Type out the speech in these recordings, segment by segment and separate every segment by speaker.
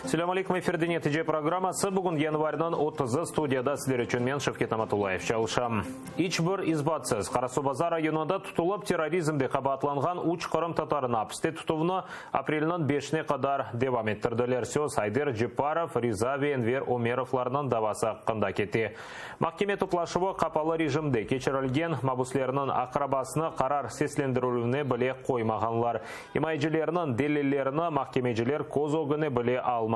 Speaker 1: Selâm aleyküm, efirde Netice programması. Bugün yanvarniñ otuzı, studiyada sizler içün men, Şevket Namatullayev, çalışam. İç bir isbatsız Qarasuvbazar rayonında tutulıp terrorizmde qabaatlanğan üç qırımtatarını apiste tutuvnı aprelniñ beşine qadar devam ettirdiler. Söz Ayder Cepparov, Riza ve Enver Ömerovlarnıñ davası aqqında kete. Mahkeme toplaşuvı qapalı rejimde keçirilgen, mabüslerniñ aqrabasını qarar seslendirilüvine bile qoymağanlar. İmayecilerniñ delillerini mahkemeciler köz ögüne bile almağan.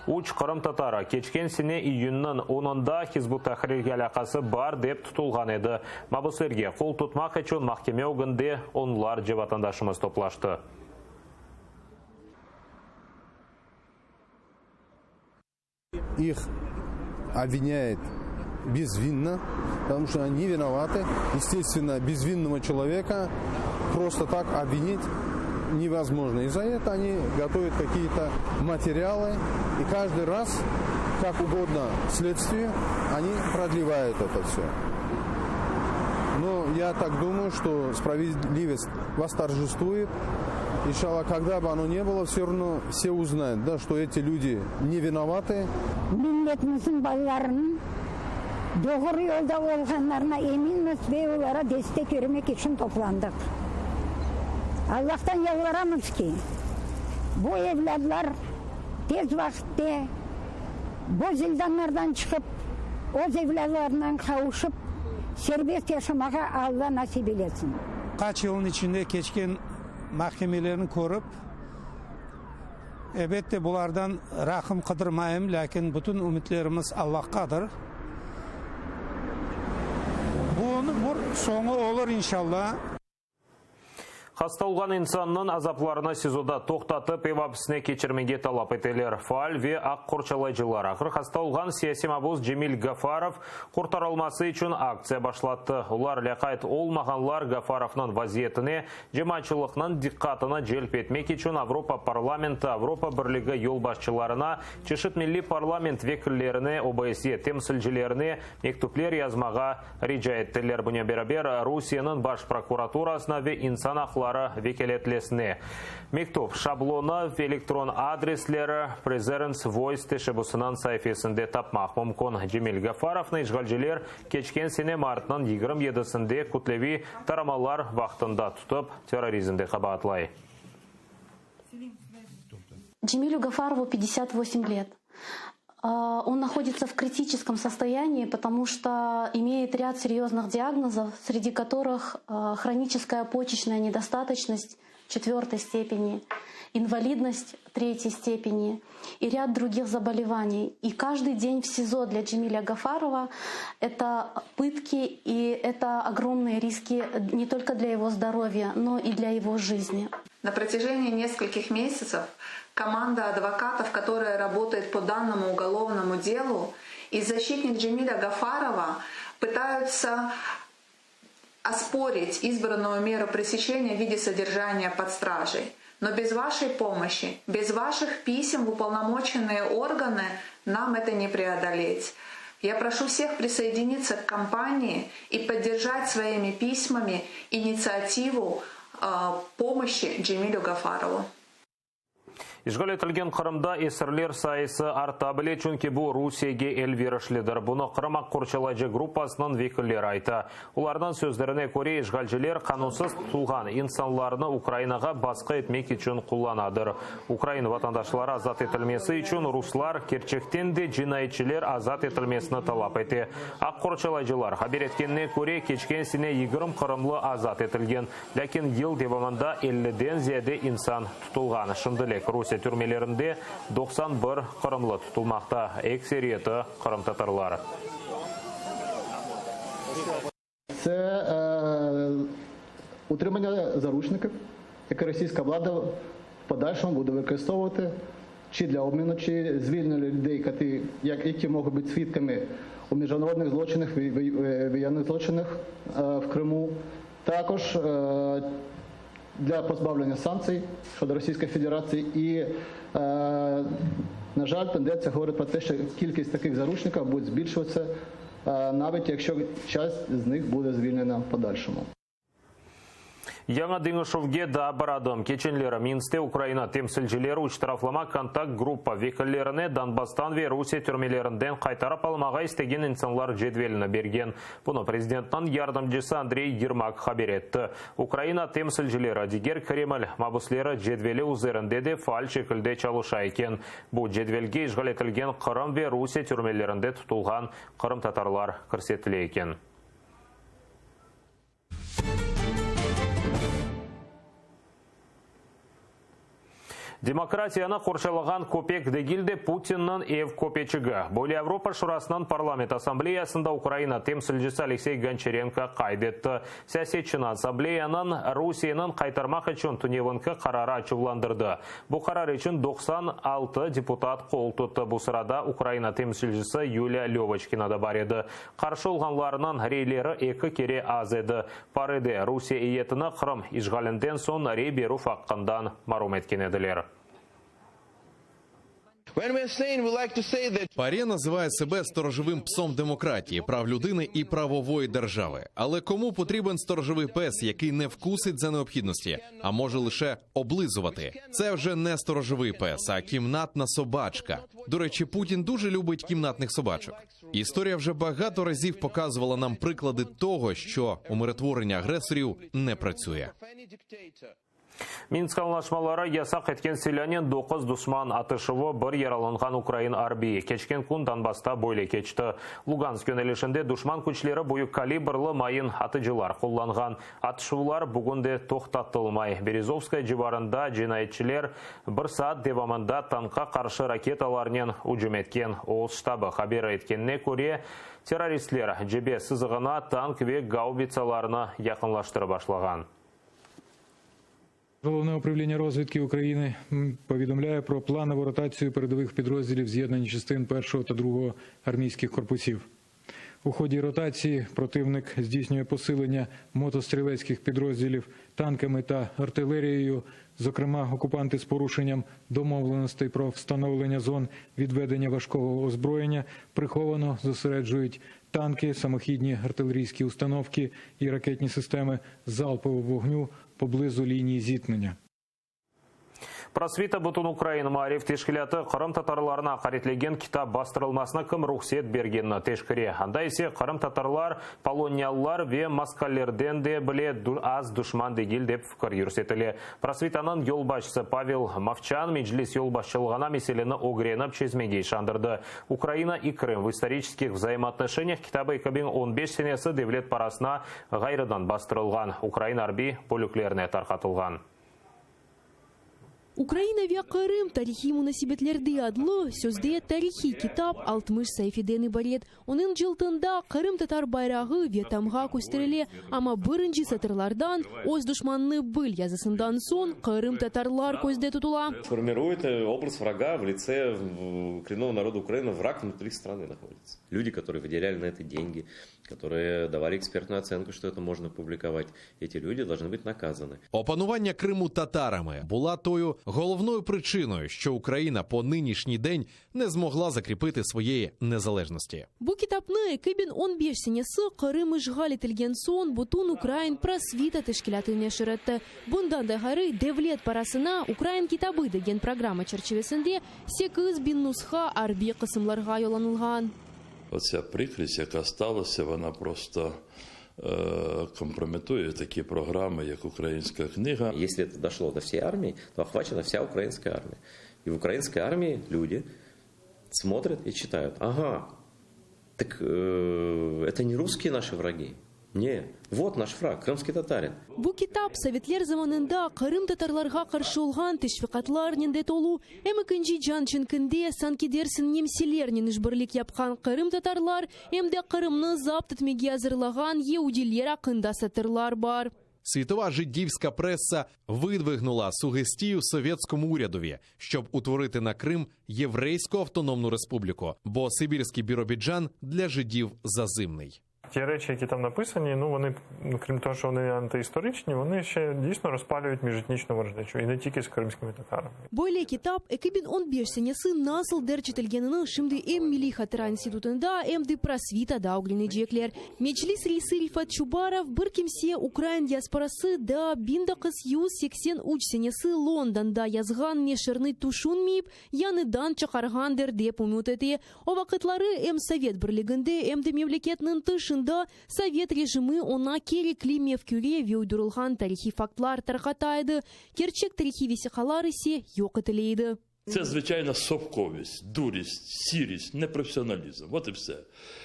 Speaker 1: Üç qırımtatarı keçken sene iyünniñ onunda Hizb ut-Tahrirge alâqası bar dep tutulğan edi. Mabüslerge qol tutmaq içün mahkeme ögünde onlarca vatandaşımız toplaştı.
Speaker 2: İh obvinyayut bezvinno, potomu çto oni ne vinovatı. Estestvennno, bezvinnogo çeloveka prosto tak obvinit nevozmojno. I za eto oni gotovят kakiye-to materialy, i každıy raz, kak ugodno sledstviyu, oni prodlevayut eto vsё. No ya tak dumayu, çto spravedlivost vostorjestvuet. İnşallah, kogda bı ono ne bylo, vse ravno vse uznayut, da, çto eti lüdi ne vinovatı.
Speaker 3: Milletimizniñ balalarınıñ doğru yolda olğanlarına eminmiz ve olara destek bermek içün toplandıq. Allahtan yalvaramız ki, bu evlâdlar tez vaqıtte bu zindanlardan çıqıp, öz evlâdlarınan qavuşıp, serbest yaşamağa Alla nasip eylesin.
Speaker 4: Qaç yılnıñ içinde keçken mahkemelerni körip, Elbette, bulardan rahım qıdırmayım, lâkin bütün ümütlerimiz Allahqadır. Bunıñ bir soñu olur, inşallah.
Speaker 1: Hasta olğan insannıñ azaplarını SİZOda toqtatıp, ev apsine keçirmege talap eteler. Faal ve aq qorçalayıcılar ağır hasta olğan siyasiy mabus Cemil Gafarov qurtarılması içün aktsiya başlattı. Olar lâqayt olmağanlar Gafarovnıñ vaziyetine Cemaatçılıqnıñ diqqatını celp etmek içün Avropa Parlamenti, Avropa Birligi yolbaşçılarına, çeşit milliy parlament vekillerine, OBSYE temsilcilerine mektüpler yazmağa rica ettiler. Bunen beraber, Rusiyeniñ Baş prokuraturasına ve İnsan aqları vekâletlisine. Mektüp şablonı ve elektron adresleri Presence Voice teşebbüsiniñ saifesinde tapmaq mümkün. Cemil Gafarovnı işğalciler Keçken sene martnıñ 27-sinde kütleviy taramalar vaqtında tutıp, terrorizmde qabaatlay.
Speaker 5: Cemilü Gafarovu 58 let. On nahodится v kritiçeskom sostoyanии, potomu çto imeyet râd seryoznyh diagnozov, sredi kotoryh hronическая почечная nedostatoçnost çetvertoy stepeni, invalidnost tretьей stepeni и ряд других заболеваний. И каждый день в СИЗО для Джемиля Гафарова это пытки и это огромные риски не только для его здоровья, но и для его жизни.
Speaker 6: На протяжении нескольких месяцев команда адвокатов, которая работает по данному уголовному делу, и защитник Джемиля Гафарова пытаются оспорить избранную меру пресечения в виде содержания под стражей. Но без вашей помощи, без ваших писем в уполномоченные органы нам это не преодолеть. Я прошу всех присоединиться к кампании и поддержать своими письмами инициативу помощи Джемилю Гафарову.
Speaker 1: İşğal etilgen Qırımda esirler sayısı arta bile, çünki bu Rusiyege elverişlidir. Bunı Qırım aq qorçalayıcı gruppasınıñ vekilleri ayta. Olarnıñ sözlerine köre, işğalciler qanunsız tutulğan insanlarnı Ukrainağa basqı etmek içün qullanadır. Ukraina vatandaşları azat etilmesi içün ruslar, kerçekten de cinayetçiler azat etilmesini talap ete. Aq qorçalayıcılar haber etkenine köre, keçken sene 20 qırımlı azat etilgen. Lâkin yıl devamında elliden ziyade insan tutulğan. Şimdilik Rusiye türmelerinde 91 qırımlı tutulmaqta, ekseriyeti qırımtatarlar.
Speaker 7: Це утримання заручників, яке російська влада в подальшому буде використовувати чи для обміну, чи звільнення людей, які можуть бути свідками у міжнародних злочинах, воєнних злочинах в Криму. Також для позбавлення санкцій щодо Російської Федерації. І, на жаль, тенденція говорить про те, що кількість таких заручників буде збільшуватися, навіть якщо часть з них буде звільнена в подальшому.
Speaker 1: Yañı deñişüvge daa bir adım. Keçenleri Minskte Ukraina temsilcileri üç taraflama kontakt gruppa vekillerine Donbasstan ve Rusiye türmelerinden qaytarıp almağa istegen insanlar cedvelini bergen. Bunı prezidentniñ yardımcısı Andrey Yermak haber etti. Ukraina temsilcileri diger Kreml mabüsleri cedveli üzerinde de faal şekilde çalışa eken. Bu cedvelge işğal etilgen Qırım ve Rusiye türmelerinde tutulğan qırımtatarlar kirsetile eken. Demokratiyanı qorçalağan köpek degil de, Putinniñ ev köpeçigi. Böyle Avropa Şurasınıñ Parlament Assambleyasında Ukraina temsilcisi Aleksey Gonçarenko qayd etti. Siyasetçini Assambleyanıñ Rusiyeniñ qaytarmaq içün tünevinki qararı açuvlandırdı. Bu qarar içün 96 deputat qol tuttı, bu sırada Ukraina temsilcisi Yuliya Lövoçkina da bar edi. Qarşı olğanlarnıñ reyleri eki kere az edi. PAREde Rusiye eyyetini Qırım işğalinden soñ rey berüv aqqından marum etken ediler.
Speaker 8: ПАРЄ називає себе сторожовим псом демократії, прав людини і правової держави. Але кому потрібен сторожовий пес, який не вкусить за необхідності, а може лише облизувати? Це вже не сторожовий пес, а кімнатна собачка. До речі, Путін дуже любить кімнатних собачок. Історія вже багато разів показувала нам приклади того, що умиротворення агресорів не працює.
Speaker 1: Minsk añlaşmaları yasaq etken silânen doquz duşman atışuvı, bir yaralanğan ukrain arbiyi. Keçken kün Donbassta böyle keçti. Lugansk yönelişinde duşman küçleri büyük kalibrlı mayın atıcılar qullanğan. Atışuvlar bugün de toqtatılmay. Berezovskaya civarında cinayetçiler bir saat devamında tankqa qarşı raketalarnen ücüm etken. Oğuz ştabı haber etkenine köre, terroristler cebe sızığına tank ve gaubitsalarnı yaqınlaştırıp başlağan.
Speaker 9: Головне управління розвідки України повідомляє про планову ротацію передових підрозділів з'єднань частин першого та другого армійських корпусів. У ході ротації противник здійснює посилення мотострілецьких підрозділів танками та артилерією. Зокрема, окупанти з порушенням домовленостей про встановлення зон відведення важкого озброєння приховано зосереджують танки, самохідні артилерійські установки і ракетні системи залпового вогню поблизу лінії зіткнення.
Speaker 1: Prosvita Bütünukrain maarif teşkilâtı qırımtatarlarnı aqaretlegen kitap bastırılmasına kim ruhset bergenini teşkere. Anda ise qırımtatarlar poloniyalılar ve moskallerden de bile az duşman degil dep fikir yürsetile. Prosvitanıñ yolbaşçısı Pavel Movçan Meclis yolbaşçılığına meseleni ögrenip çezmege işandırdı. Ukraina i Krım v istoriçeskih vzaimootnoşeniyah kitabı 2015 senesi devlet parasına ğayrıdan bastırılğan, ukrain arbiy bölüklerine tarqatılğan.
Speaker 10: Ukraina ve Qırım tarihiy munasebetlerde adlı, sözde tarihiy kitap 60 saifeden ibaret. Onıñ cıltında qırımtatar bayrağı ve tamğa kösterile, amma birinci satırlardan Öz duşmanını bil yazısından soñ qırımtatarlar közde tutula.
Speaker 11: Формирует образ врага в лице коренного народа Украины, враг внутри страны находится. Люди, которые выделяли на это деньги, которые давали экспертную оценку, что это можно публиковать, эти люди должны быть наказаны.
Speaker 8: Опанування Криму татарами була тою головною причиною, що Україна по нинішній день не змогла закріпити своєї незалежності.
Speaker 10: Bu kitapnı 2015 senesi Qırım işğal etilgen soñ Bütünukrain Prosvita teşkilâtı neşir etti. Bundan da ğayrı, devlet parasına Ukrain kitabı degen programma çerçivesinde 8000 nusha arbiy qısımlarğa yollanılğan.
Speaker 12: Оця прикрість, яка сталася, вона просто компрометує такі програми, як українська книга.
Speaker 11: Если это дошло до всей армии, то охвачена вся украинская армия. И в украинской армии люди смотрят и читают. Ага, так это не русские наши враги. Не, вот наш враг, крымский татарин.
Speaker 10: Bu kitap sovetler zamanında qırımtatarlarğa qarşı olğan teşviqatlarnen de tolu. Em Ekinci cian cenkinde sanki dersiñ nemselernen işbirlik yapqan qırımtatarlar, em de Qırımnı zapt etmege azırlağan yeudiler aqqında satırlar bar.
Speaker 8: Світова жидівська преса видвигнула сугестію совєтському урядові, щоб утворити на Крим Єврейську автономну республіку, бо Сибірський Біробіджан для жидів зазимний.
Speaker 13: Ті речі, які там написані, ну вони, ну, крім того, що вони антиісторичні, вони ще дійсно розпалюють міжетнічну ворожнечу. І не тільки з кримськими татарами.
Speaker 10: Böyle kitap 2015 senesi nasıl derc etilgenini şimdi em Milliy hatıra institutında, em de Prosvitada ögrenecekler. Meclis reisi Refat Çubarov bir kimse ukrain diasporası daa 1983 senesi Londonda yazğan neşirni tüşünmeyip, yañıdan çıqarğandır dep ümüt ete. O vaqıtları em Sovet Birliginde, em de memleketniñ tışında sovet rejimi oña kerekli mefküre ve uydurılğan tarihiy faktlar tarqata edi, kerçek tarihiy vesiqalar ise yoq etile edi.
Speaker 12: Це звичайна совковість, дурість, сірість, непрофесіоналізм. От і все.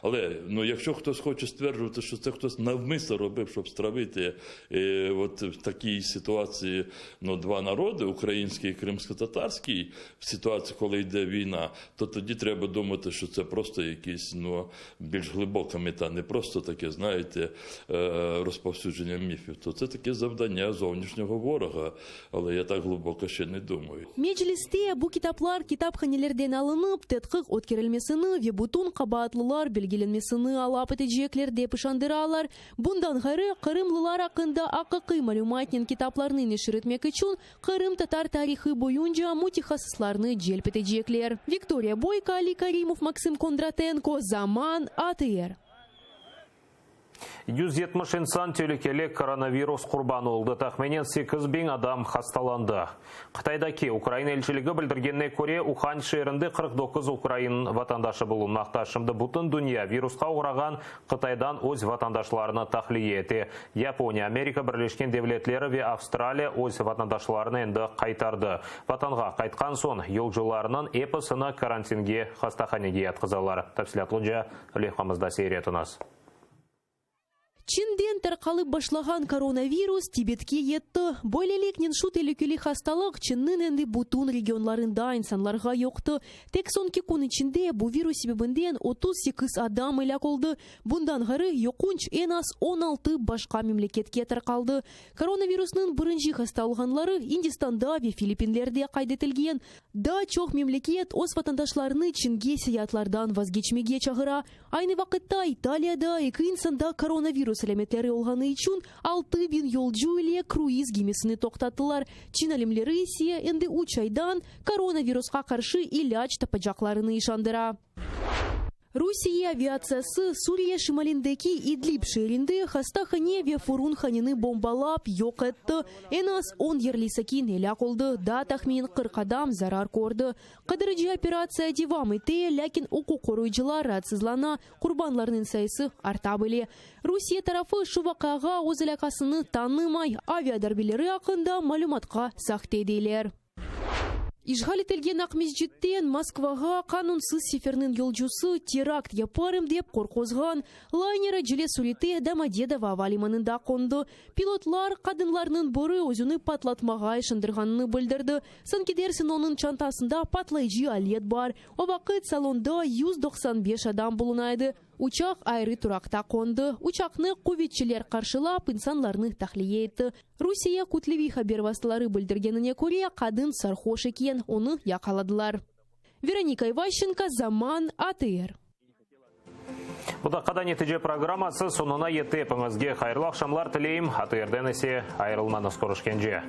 Speaker 12: Але ну, якщо хтось хоче стверджувати, що це хтось навмисно робив, щоб стравити е, от в такій ситуації ну, два народи, український і кримсько-татарський, в ситуації, коли йде війна, то тоді треба думати, що це просто якісь ну, більш глибока мета, не просто таке, знаєте, е, розповсюдження міфів. То це таке завдання зовнішнього ворога, але я так глибоко ще не думаю.
Speaker 10: Mecliste bu kitaplar kitaphanelerden alınıp, tedqiq ötkerilmesini ve bütün qabaatlılar belgilenmesini talap etecekler, dep işandıralar. Bundan ğayrı, qırımlılar aqqında aqiqiy malümatnen kitaplarnı neşir etmek içün qırımtatar tarihı boyunca mütehassıslarnı celp etecekler. Viktoriya Boyko, Ali Karimov, Maksim Kondratenko, Zaman, ATR.
Speaker 1: 170 insan telükeli koronavirus qurbanı oldı. Tahminen 8000 adam hastalandı. Qıtaydaki Ukraina elçiligi bildirgenine köre, Uhan şeerinde 49 ukrain vatandaşı bulunmaqta. Şimdi bütün dünya virusqa oğrağan Qıtaydan öz vatandaşlarını tahliye ete. Yaponiya, Amerika Birleşken Devletleri ve Avstraliya öz vatandaşlarını endi qaytardı. Vatanğa qaytqan soñ yolcularnıñ episini karantinge hastahanege yatqızalar. Tafsilâtlıca levhamızda seyir etiñiz.
Speaker 10: Çinden tarqalıp başlağan koronavirus Tibetke yetti. Böyleliknen şu telükeli hastalıq Çinniñ endi bütün regionlarında insanlarğa yuqtı. Tek soñki kün içinde bu virus sebebinden 38 adam elâk oldı. Bundan ğayrı yuqunç eñ az 16 başqa memleketke tarqaldı. Koronavirusnıñ birinci hasta olğanları Indistanda ve Filippinlerde qayd etilgen. Daa çoq memleket öz vatandaşlarını Çinge seyaatlardan vazgeçmege çağıra. Aynı vaqıtta İtaliyada eki insanda koronavirus alâmetleri olğanı içün 6000 yolcu ile kruiz gemisini toqtattılar. Çin alimleri ise endi üç aydan koronavirusqa qarşı ilâc tapacaqlarını işandıra. Rusiye aviatsiyası Suriye şimalindeki İdlib şeerinde hastahane ve furunhaneni bombalap yoq etti. Eñ az on yerli sakin elâk oldı, daa tahminen 40 adam zarar kördi. Qıdırıcı operatsiya devam ete, lâkin uquq qoruyıcılar raatsızlana, qurbanlarnıñ sayısı arta bile. Rusiye tarafı şu vaqiağa öz alâqasını tanımay, avia darbeleri aqqında malümatqa sahte deyler. İşğal etilgen Aqmescitten Moskvağa qanunsız seferniñ yolcusı terakt yaparım dep qorquzğan. Layner acele sürette Domodedovo ava limanında qondı. Pilotlar, qadınlarnıñ biri özüni patlatmağa ışandırğanını bildirdi. Sanki dersiñ onıñ çantasında patlayıcı alet bar. O vaqıt salonda 195 adam buluna edi. Uçaq ayrı turaqta qondı. Uçaqnı quvetçiler qarşılap, insanlarnı tahliye etti. Rusiye kütleviy haber vastaları bildirgenine köre, qadın sarhoş eken, onı yaqaladılar. Veronika İvaşçenko, Zaman, ATR.
Speaker 1: Bu daqqada netice programması soñuna yetti. Epiñizge hayırlı aqşamlar tileyim. ATRden ise ayırılmañız. Körüşkence.